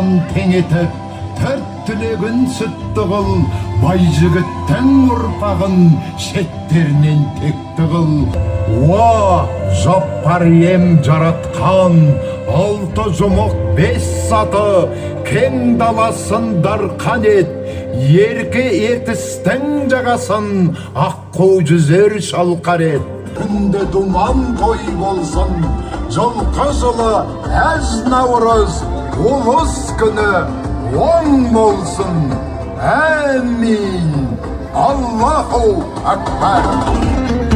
Аспан тең етіп, төрт түлегін сүтті қыл, бай жігіттің ұрпағын шеттерінен текті қыл. Уа, Жаппар ием жаратқан, алты жұмық бес саты, кең даласын дарқан ет, ерке Ертістің жағасын аққу жүзер шалқар ет. Күнде думан той болсын, жылқы жылы әз наурыз, ұлыс күні оң болсын. Әмин. Аллаху акбар.